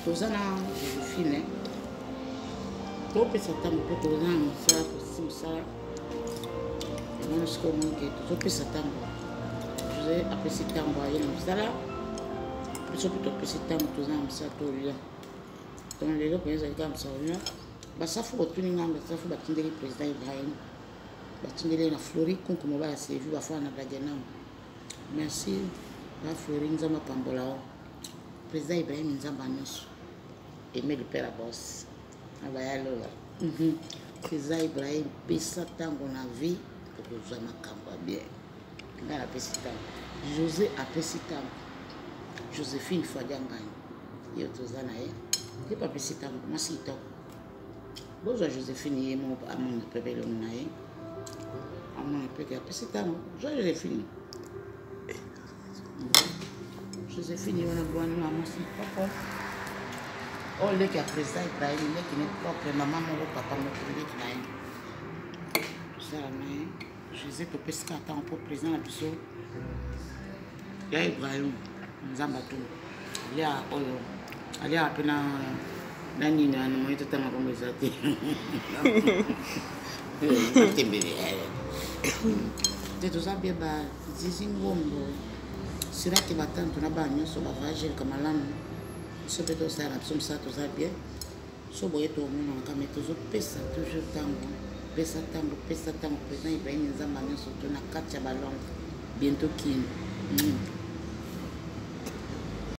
Toza na Josephine, topesa ntango mpo toza na mosala, tosisi mosala yango sikoyo omoni ke tozopesa ntango. Jose apesi ntango aye na mosala, biso mpe topesi ntango, toza na mosala, tolia. Donc lelo mpenza ezali kaka mosala olia. Basafu botuni ngai, basafu batindeli président Ibrahim, batindeli ye na Flori Kunku, mobali ya Sevi, bafana na Dagenam. Merci na Flori, Nzambe apambola o président Ibrahim, Nzambe nyonso aime le père bos na baya lola. Président Ibrahim, pesa ntango na vie, okozwa makambo ya bien. Ngai napesi ntango, José apesi ntango, Joséphine Fadia ngai ye toza na ye, ye mpe apesi ntango, mwasi kitoko. Bozwa Joséphine, ye moko amona mpe belongo na ye, amona mpe ke apesi ntango. Zwa Joséphine, Joséphine ye wana bwani wa mwasi kitoko oyo, leki ya président Ibrahim, leki ne propre, mama moko papa moko, leki na ye tosala na ye. José, topesi kaka ntango mpo président na biso ya Ibrahim, Nzambe atuni aliaka oyo aliaka mpe na nini wana, moye totanga kombo eza te, tembele te. Toza bien, bazizi ngombo siraki, batantu na bana nyonso bavoyage eleka malamu. Biso mpe tosala na biso mosala, toza bien. So boye tomonanaka, me tozopesa toujours ntango. Pesa ntango, pesa ntango, président Ibrahim, Nzamba nyonso to na kati ya baLondres, bientôt Kini.